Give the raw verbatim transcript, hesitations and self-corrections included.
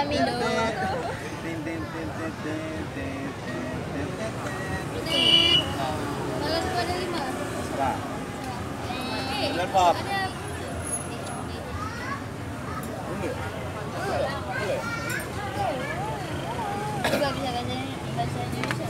Milo. Tin, tin, tin, tin, tin, tin, tin, tin, tin, tin. Tin. Kalau dua ada lima. Sudah. Eh. Sudah, Pop. Ada. Boleh. Boleh. Boleh. Juga bisa bahasa, bahasa Indonesia.